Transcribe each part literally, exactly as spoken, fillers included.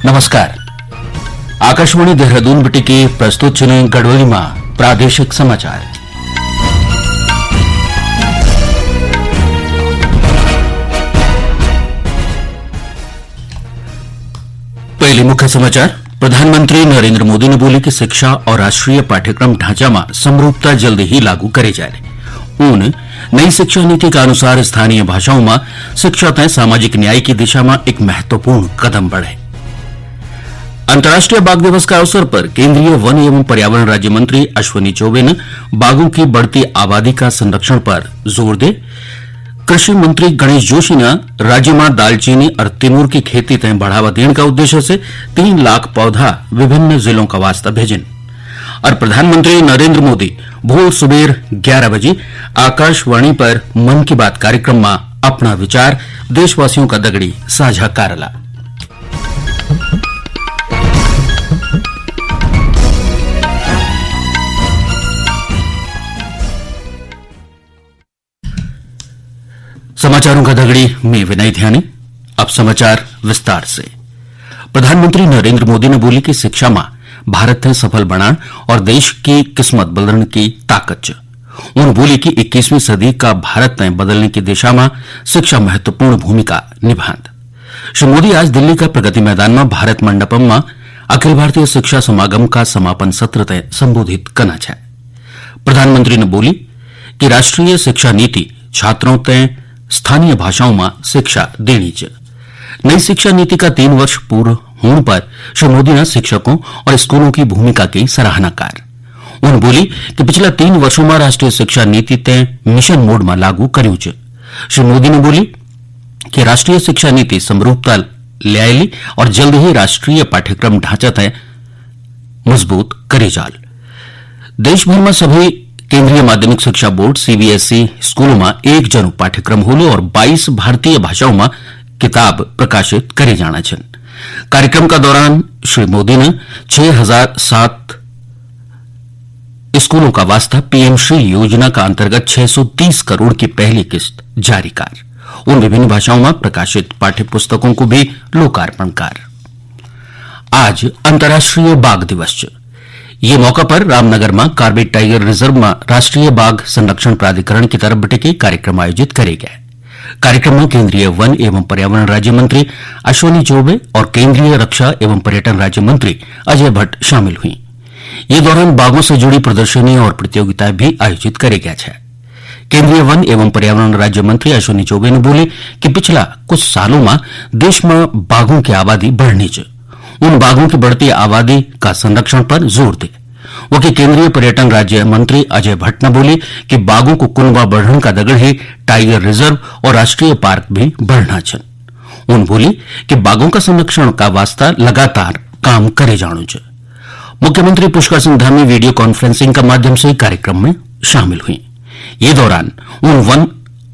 नमस्कार। आकाशवाणी देहरादून बिटि की प्रस्तुत छिन गढ़वाली मा प्रादेशिक समाचार। पहले मुख्य समाचार। प्रधानमंत्री नरेंद्र मोदी ने बोली कि शिक्षा और राष्ट्रीय पाठ्यक्रम ढांचा मा समरूपता जल्दी ही लागू करे जाए। ऊन नई शिक्षा नीति का अनुसार स्थानीय भाषाओं मा शिक्षा तय सामाजिक न्याय की दिशा मा एक महत्वपूर्ण कदम बढ़े। अंतर्राष्ट्रीय बाघ दिवस का अवसर पर केंद्रीय वन एवं पर्यावरण राज्य मंत्री अश्विनी चौबे ने बाघों की बढ़ती आबादी का संरक्षण पर जोर दे। कृषि मंत्री गणेश जोशी ने राज्य में दालचीनी और तिमूर की खेती तय बढ़ावा देने का उद्देश्य से तीन लाख पौधा विभिन्न जिलों का वास्ता भेजन। और प्रधानमंत्री नरेंद्र मोदी भोर सुबेर ग्यारह बजे आकाशवाणी पर मन की बात कार्यक्रम में अपना विचार देशवासियों का दगड़ी साझा कारला। समाचारों का दगड़ी में विनय ध्यानी। अब समाचार विस्तार से। प्रधानमंत्री नरेंद्र मोदी ने बोली कि शिक्षा में भारत ने सफल बनाण और देश की किस्मत बदलने की ताकत च। उन्होंने बोली कि इक्कीसवीं सदी का भारत ने बदलने की दिशा में शिक्षा महत्वपूर्ण भूमिका निभांद। श्री मोदी आज दिल्ली का प्रगति मैदान में भारत मंडपम में अखिल भारतीय शिक्षा समागम का समापन सत्र तय संबोधित करना चाहे। प्रधानमंत्री ने बोली कि राष्ट्रीय शिक्षा नीति छात्रों तय स्थानीय भाषाओं में शिक्षा देनी च। नई शिक्षा नीति का तीन वर्ष पूर्ण होने पर श्री मोदी ने शिक्षकों और स्कूलों की भूमिका की सराहना कर। उन्होंने बोली कि पिछला तीन वर्षों में राष्ट्रीय शिक्षा नीति तय मिशन मोड में लागू करूं च। श्री मोदी ने बोली कि राष्ट्रीय शिक्षा नीति समरूपता ल्यायली और जल्द ही राष्ट्रीय पाठ्यक्रम ढांचा तय मजबूत करे जाल। देश भर में सभी केंद्रीय माध्यमिक शिक्षा बोर्ड, सीबीएसई, स्कूलों में एक जनु पाठ्यक्रम होलो और बाईस भारतीय भाषाओं में किताब प्रकाशित करे जाना छन। कार्यक्रम का दौरान श्री मोदी ने छह हजार सात स्कूलों का वास्ता पीएम श्री योजना का अंतर्गत छह सौ तीस करोड़ की पहली किस्त जारी कर। उन विभिन्न भाषाओं में प्रकाशित पाठ्य पुस्तकों को भी लोकार्पण कर। आज अंतर्राष्ट्रीय बाघ दिवस च। ये मौका पर रामनगर में कार्बेट टाइगर रिजर्व में राष्ट्रीय बाघ संरक्षण प्राधिकरण की तरफ बटे के कार्यक्रम आयोजित करे गए। कार्यक्रम में केंद्रीय वन एवं पर्यावरण राज्य मंत्री अश्विनी चौबे और केंद्रीय रक्षा एवं पर्यटन राज्य मंत्री अजय भट्ट शामिल हुई। ये दौरान बाघों से जुड़ी प्रदर्शनी और प्रतियोगिताएं भी आयोजित करे गया है। केंद्रीय वन एवं पर्यावरण राज्य मंत्री अश्विनी चौबे ने बोले कि पिछला कुछ सालों में देश में बाघों की आबादी बढ़नी च। उन बाघों की बढ़ती आबादी का संरक्षण पर जोर दे। वके केंद्रीय पर्यटन राज्य मंत्री अजय भट्ट ने बोले कि बाघों को कुनबा बढ़न का दगड़ ही टाइगर रिजर्व और राष्ट्रीय पार्क भी बढ़ना छन। उन बोली कि बाघों का संरक्षण का वास्ता लगातार काम करे जाणु च। मुख्यमंत्री पुष्कर सिंह धामी वीडियो कॉन्फ्रेंसिंग के माध्यम से कार्यक्रम में शामिल हुई। ये दौरान उन वन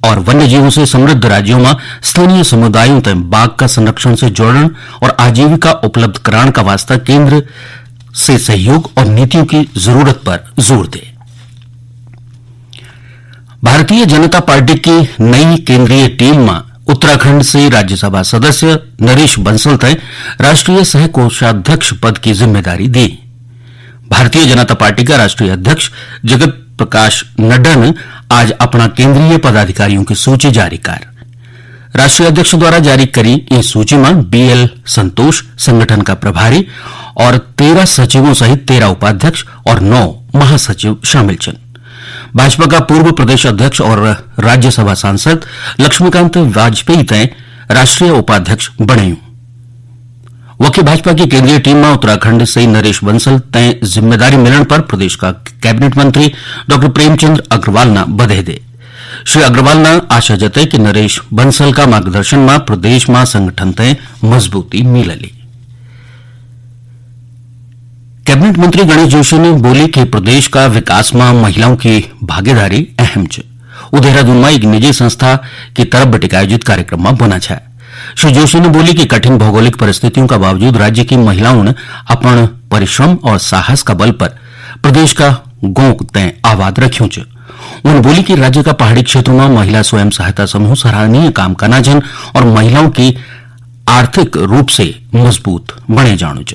और वन्य जीवों से समृद्ध राज्यों में स्थानीय समुदायों तक बाघ का संरक्षण से जोड़न और आजीविका उपलब्ध कराने का वास्ता केंद्र से सहयोग और नीतियों की जरूरत पर जोर दे। भारतीय जनता पार्टी की नई केंद्रीय टीम में उत्तराखंड से राज्यसभा सदस्य नरेश बंसल तय राष्ट्रीय सह कोषाध्यक्ष पद की जिम्मेदारी दी। भारतीय जनता पार्टी का राष्ट्रीय अध्यक्ष जगत प्रकाश नड्डा ने आज अपना केंद्रीय पदाधिकारियों की सूची जारी कर। राष्ट्रीय अध्यक्ष द्वारा जारी करी इस सूची में बीएल संतोष संगठन का प्रभारी और तेरह सचिवों सहित तेरह उपाध्यक्ष और नौ महासचिव शामिल छन। भाजपा का पूर्व प्रदेश अध्यक्ष और राज्यसभा सांसद लक्ष्मीकांत वाजपेयी तय राष्ट्रीय उपाध्यक्ष बणयू। वकी भाजपा की केंद्रीय टीम में उत्तराखंड से नरेश बंसल तय जिम्मेदारी मिलण पर प्रदेश का कैबिनेट मंत्री डॉक्टर प्रेमचंद्र अग्रवाल ना बधाई दे। श्री अग्रवाल ना आशा जताई कि नरेश बंसल का मार्गदर्शन में प्रदेश में संगठन तय मजबूती मिलली। कैबिनेट मंत्री गणेश जोशी ने बोली कि प्रदेश का विकास में महिलाओं की भागीदारी अहम च। उ देहरादून में एक निजी संस्था की तरफ बटिक आयोजित कार्यक्रम में बोना छा। श्री जोशी ने बोली कि कठिन भौगोलिक परिस्थितियों का बावजूद राज्य की महिलाओं ने अपन परिश्रम और साहस का बल पर प्रदेश का गोंक तय आबाद रख्यों च। उन्होंने बोली कि राज्य का पहाड़ी क्षेत्रों में महिला स्वयं सहायता समूह सराहनीय काम करना छन और महिलाओं की आर्थिक रूप से मजबूत बणे जाणु च।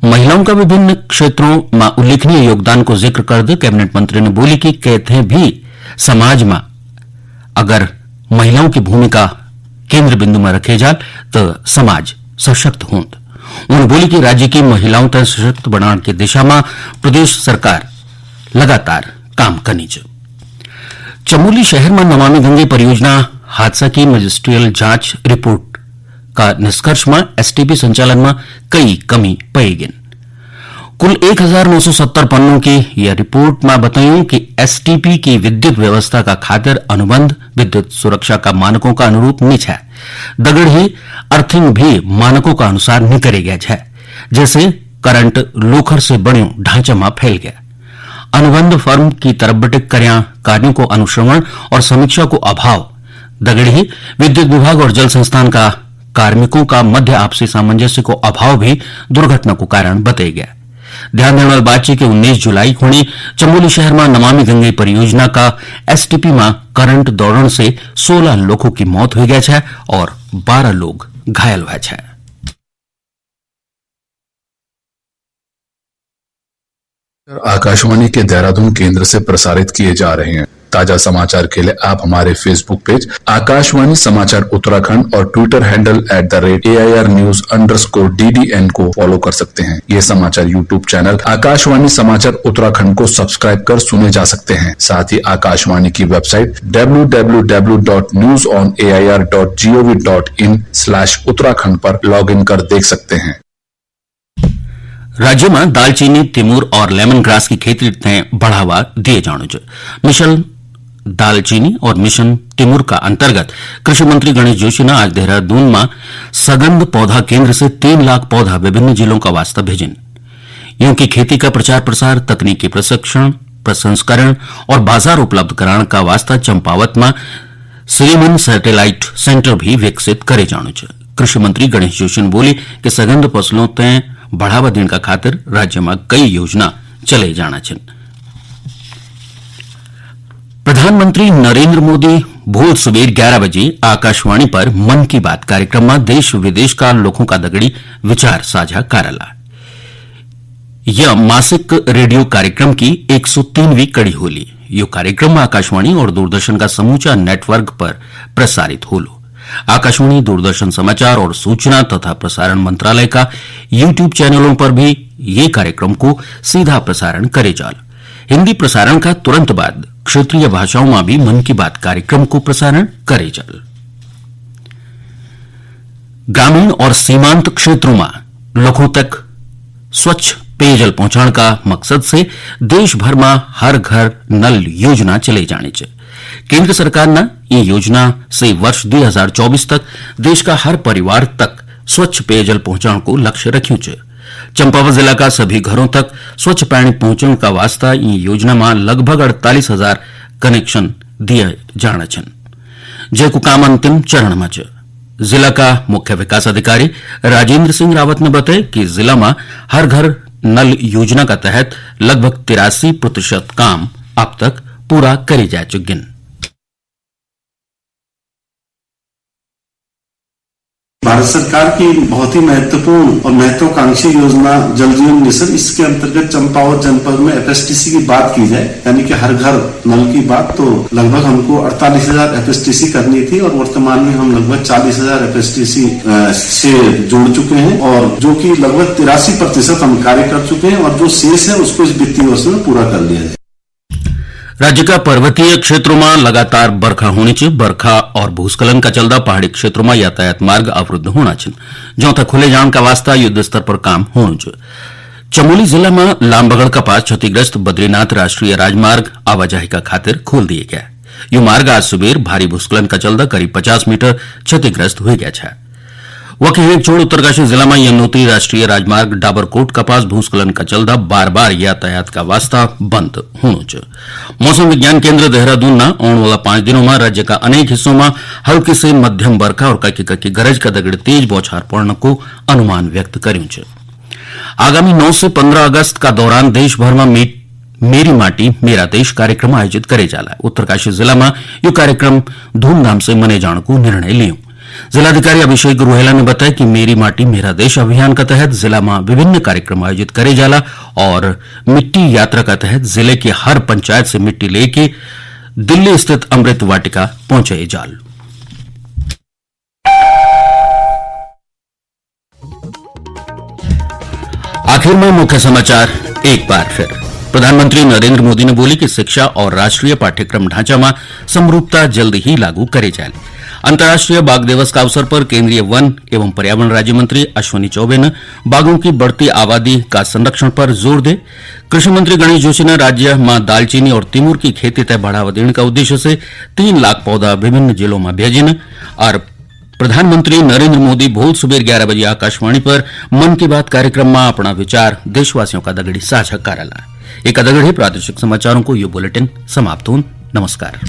महिलाओं का विभिन्न क्षेत्रों में उल्लेखनीय योगदान को जिक्र करदे कैबिनेट मंत्री ने बोली कि कैथे भी समाज में अगर महिलाओं की भूमिका केंद्र बिंदु में रखे जाल, तो समाज सशक्त होंद। उन्होंने बोली कि राज्य की महिलाओं तक सशक्त बनाने की दिशा में प्रदेश सरकार लगातार काम करनी च। चमोली शहर में नमामि गंगे परियोजना हादसा की मजिस्ट्रियल जांच रिपोर्ट का निष्कर्ष में एसटीपी संचालन में कई कमी पाई गई। कुल एक हजार नौ सौ सत्तर पन्नों की यह रिपोर्ट में बतायूं कि एसटीपी की विद्युत व्यवस्था का खातिर अनुबंध विद्युत सुरक्षा का मानकों का अनुरूप नहीं है। दगड़ ही अर्थिंग भी मानकों का अनुसार नहीं करे गया है, जैसे करंट लोखर से बण्यो ढांचा में फैल गया। अनुबंध फर्म की तरफ बटे कर्या कार्यों को अनुश्रवण और समीक्षा को अभाव, दगड़ी विद्युत विभाग और जल संस्थान का कार्मिकों का मध्य आपसी सामंजस्य को अभाव भी दुर्घटना को कारण बताया गया। ध्यान देने वाली बात है कि उन्नीस जुलाई खुणी चमोली शहर में नमामि गंगे परियोजना का एसटीपी में करंट दौड़न से सोलह लोगों की मौत हो गया है और बारह लोग घायल हुआ है। आकाशवाणी के देहरादून केंद्र से प्रसारित किए जा रहे हैं। ताजा समाचार के लिए आप हमारे Facebook पेज आकाशवाणी समाचार उत्तराखंड और Twitter handle at the rate A I R news underscore D D N को फॉलो कर सकते हैं। ये समाचार YouTube चैनल आकाशवाणी समाचार उत्तराखंड को सब्सक्राइब कर सुने जा सकते हैं। साथ ही आकाशवाणी की website W W W dot news on A I R dot G O V dot in slash Uttarakhand पर लॉग इन कर देख सकते हैं। राज्य में दालचीनी, तिमुर और लेमन ग्रास की खेती ते बढ़ावा दिए जाणु च। मिशन दालचीनी और मिशन तिमुर का अंतर्गत कृषि मंत्री गणेश जोशी ने आज देहरादून में सगंध पौधा केंद्र से तीन लाख पौधा विभिन्न जिलों का वास्ता भेजन। यूं की खेती का प्रचार प्रसार, तकनीकी प्रशिक्षण, प्रसंस्करण और बाजार उपलब्ध कराने का वास्ता चंपावत में श्रीमन सैटेलाइट सेंटर भी विकसित करे जाणु च। कृषि मंत्री गणेश जोशी ने बोली कि सगंध फसलों ते बढ़ावा देने का खातिर राज्य में कई योजना चले जाणा छन। प्रधानमंत्री नरेंद्र मोदी भोर सुबेर ग्यारह बजे आकाशवाणी पर मन की बात कार्यक्रम में देश विदेश का लोगों का दगड़ी विचार साझा करला। यह मासिक रेडियो कार्यक्रम की एक सौ तीनवीं कड़ी होली। यो कार्यक्रम आकाशवाणी और दूरदर्शन का समूचा नेटवर्क पर प्रसारित होलो। आकाशवाणी, दूरदर्शन समाचार और सूचना तथा प्रसारण मंत्रालय का YouTube चैनलों पर भी ये कार्यक्रम को सीधा प्रसारण करे जाल। हिंदी प्रसारण का तुरंत बाद क्षेत्रीय भाषाओं में भी मन की बात कार्यक्रम को प्रसारण करे जाल। ग्रामीण और सीमांत क्षेत्रों में लोगों तक स्वच्छ पेयजल पहुंचाने का मकसद से देश भर में हर घर नल योजना चले जाने च। केंद्र सरकार ने ये योजना से वर्ष दो हज़ार चौबीस तक देश का हर परिवार तक स्वच्छ पेयजल पहुंचाने को लक्ष्य रख्यू च। चंपावत जिला का सभी घरों तक स्वच्छ पानी पहुंचाने का वास्ता ये योजना में लगभग अड़तालीस हजार कनेक्शन दिए जाना छन, जेकु काम अंतिम चरण में च। जिला का मुख्य विकास अधिकारी राजेंद्र सिंह रावत ने बताया कि जिला में हर घर नल योजना का तहत लगभग तिरासी प्रतिशत काम अब तक पूरा करे जा चुके हैं। भारत सरकार की बहुत ही महत्वपूर्ण और महत्वाकांक्षी योजना जल जीवन मिशन, इसके अंतर्गत चंपावत जनपद में एफएसटीसी की बात की जाए, यानी कि हर घर नल की बात, तो लगभग हमको अड़तालीस हजार एफएसटीसी करनी थी और वर्तमान में हम लगभग चालीस हजार एफएसटीसी से जोड़ चुके हैं और जो कि लगभग तिरासी प्रतिशत हम कार्य कर चुके हैं और जो शेष है उसको इस वित्तीय वर्ष में पूरा कर लिया जाए। राज्य का पर्वतीय क्षेत्रों में लगातार बरखा होनी च। बरखा और भूस्खलन का चलदा पहाड़ी क्षेत्रों में यातायात मार्ग अवरुद्ध होना छन, जौं तक खुले जाण का वास्ता युद्ध स्तर पर काम होणु च। चमोली जिला में लामबगड़ का पास क्षतिग्रस्त बद्रीनाथ राष्ट्रीय राजमार्ग आवाजाही का खातिर खोल दिए गया। यो मार्ग आज सुबेर भारी भूस्खलन का चलदा करीब पचास मीटर क्षतिग्रस्त हुई गया छा। वखे एक छोड़ उत्तरकाशी जिला में यमुनोत्री राष्ट्रीय राजमार्ग डाबरकोट का पास भूस्खलन का चलदा बार-बार यातायात का वास्ता बंद होणु च। मौसम विज्ञान केंद्र देहरादून ना आने वाला पांच दिनों में राज्य का अनेक हिस्सों में हल्की से मध्यम बरखा और ककी-ककी गरज का दगड़ तेज बौछार पड़ने को अनुमान व्यक्त करूं च। आगामी नौ से पन्द्रह अगस्त का दौरान देश भर में मी-, मेरी माटी, मेरा देश कार्यक्रम आयोजित करे जाला। उत्तरकाशी जिला में यो कार्यक्रम धूमधाम से मने जाने को निर्णय लियो। जिलाधिकारी अभिषेक रुहेला ने बताया कि मेरी माटी मेरा देश अभियान का तहत जिला में विभिन्न कार्यक्रम आयोजित करे जाला और मिट्टी यात्रा का तहत जिले के हर पंचायत से मिट्टी लेके दिल्ली स्थित अमृत वाटिका पहुंचाई जाल। आखिर में मुख्य समाचार एक बार फिर। प्रधानमंत्री नरेंद्र मोदी ने बोली कि शिक्षा और राष्ट्रीय पाठ्यक्रम ढांचा में समरूपता जल्द ही लागू करे जाए। अंतर्राष्ट्रीय बाघ दिवस का अवसर पर केंद्रीय वन एवं पर्यावरण राज्य मंत्री अश्विनी चौबे ने बाघों की बढ़ती आबादी का संरक्षण पर जोर दे। कृषि मंत्री गणेश जोशी ने राज्य में दालचीनी और तिमुर की खेती तय बढ़ावा देने का उद्देश्य से तीन लाख पौधा विभिन्न जिलों में भेजिन। और प्रधानमंत्री नरेंद्र मोदी भोल सुबेर ग्यारह बजे आकाशवाणी पर मन की बात कार्यक्रम में अपना विचार देशवासियों का दगड़ी साझा करला। एक दगड़ी प्रादेशिक समाचारों को यो बुलेटिन समाप्त हुन। नमस्कार।